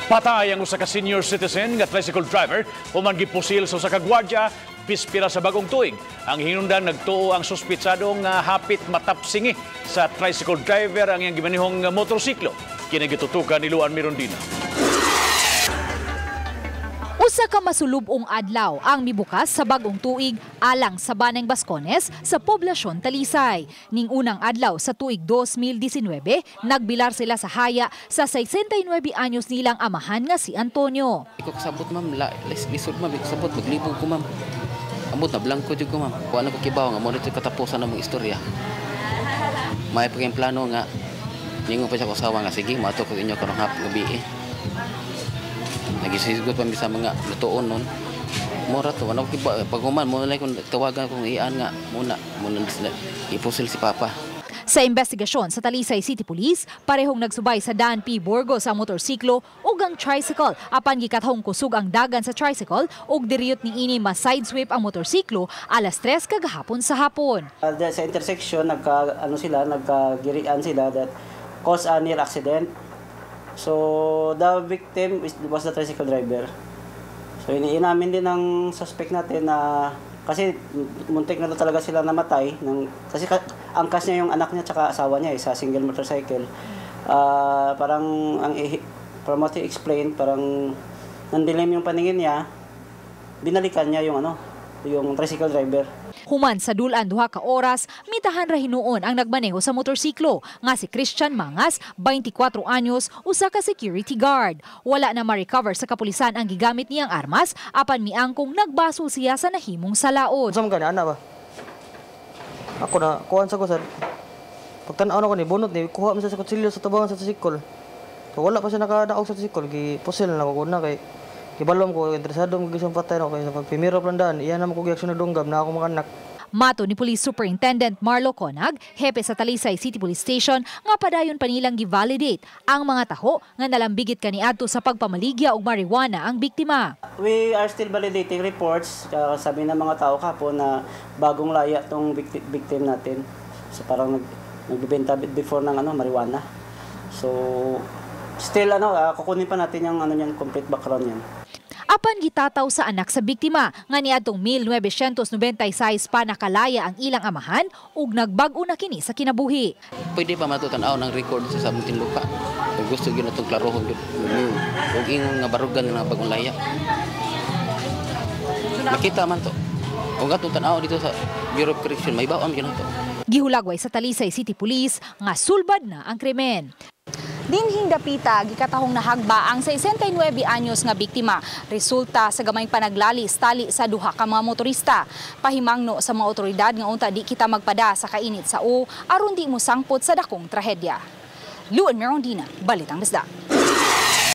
Patay ang usa ka senior citizen nga tricycle driver human gipusil sa usa ka gwardya bispira sa bagong tuig. Ang hinungdan, nagtuo ang suspitsado nga hapit matapsingi sa tricycle driver ang iyang gimanihong motorsiklo. Kini gitutukan ni Luan Mirondina. Usa ka masulubong adlaw ang mibukas sa bagong tuig alang sa Baneng Bascones sa poblasyon Talisay. Ning unang adlaw sa tuig 2019, nagbilar sila sa haya sa 69 anyos nilang amahan nga si Antonio. Iko kasabot, ma'am, la, lisod, ma'am, iko kasabot, maglibog ko, ma'am. Amot na blanko jud ko, ma'am. Kuan ko kibaw nga mo dito katapusan ng mga istorya. May pa plano nga ningon pa siya ko asawa nga sige moadto ko inyo karong hap gabi eh. Nagisisgot pa mi sa mga lutuon nun. Mora to, ano kiba pag human mo na kung tawagan kong ian nga muna muna ipusil si Papa. Sa investigasyon sa Talisay City Police, parehong nagsubay sa Dan P. Burgos ang motorsiklo ug ang tricycle apan gikatahong kusog ang dagan sa tricycle ug diriyot ni ini ma-sideswipe ang motorsiklo alas 3 kagahapon sa hapon. Sa intersection, nagka ano sila, nagkagirian sila that cause a near accident. So the victim was the tricycle driver. So iniinamin din ng suspect natin na kasi muntik na daw talaga sila namatay ng kasi angkas niya yung anak niya tsaka asawa niya eh, sa single motorcycle. Parang from what he explained, parang nandilim yung paningin niya, binalikan niya yung ano, yung tricycle driver. Human sa dulan 2 ka oras, mitahan ra hinuon ang nagmaneho sa motorsiklo nga si Christian Mangas, 24 anyos, usa ka security guard. Wala na ma-recover sa kapulisan ang gigamit niyang armas apan miangkong nagbasol siya sa nahimong salaod. Unsa man gani ana ba? Ako na kuan sa ko, sir. Pagtan-aw na ko ni bunot ni kuha man sa kutsilyo sa tubangan sa tricycle. So wala pa siya nakadaog sa tricycle, gi pusil na ko na kay kibalom ko interesado mo gisang patay no kay sa pagpimiro plan iya na mo ko giaksyon na dunggab na ako mga anak. Mato ni Police Superintendent Marlo Conag, hepe sa Talisay City Police Station, nga padayon pa nilang gi-validate ang mga taho nga nalambigit kaniadto sa pagpamaligya og marijuana ang biktima. We are still validating reports. Sabi ng mga tao kahapon na bagong laya tong victim natin. So parang nagbebenta before ng ano, marijuana. So still ano, kukunin pa natin yung ano niyan, complete background niyan. Apan gitataw sa anak sa biktima nga niadtong 1996 pa nakalaya ang ilang amahan ug nagbag-o na kini sa kinabuhi. Pwede pa matutan-aw ng record sa Muntinlupa. Kung gusto gyud natong klarohon gyud. Ug ingon nga barugan nga bagong laya. Makita man to. Ug atong tan-aw dito sa Bureau of Correction, may bawam gyud nato. Gihulagway sa Talisay City Police nga sulbad na ang krimen. Dinhing dapita, gikatahong nahagba ang 69 anyos nga biktima. Resulta sa gamayng panaglalis tali sa duha ka mga motorista. Pahimangno sa mga otoridad nga unta di kita magpada sa kainit sa o aron di mo sangpot sa dakong trahedya. Luan Merondina, Balitang Bisdak.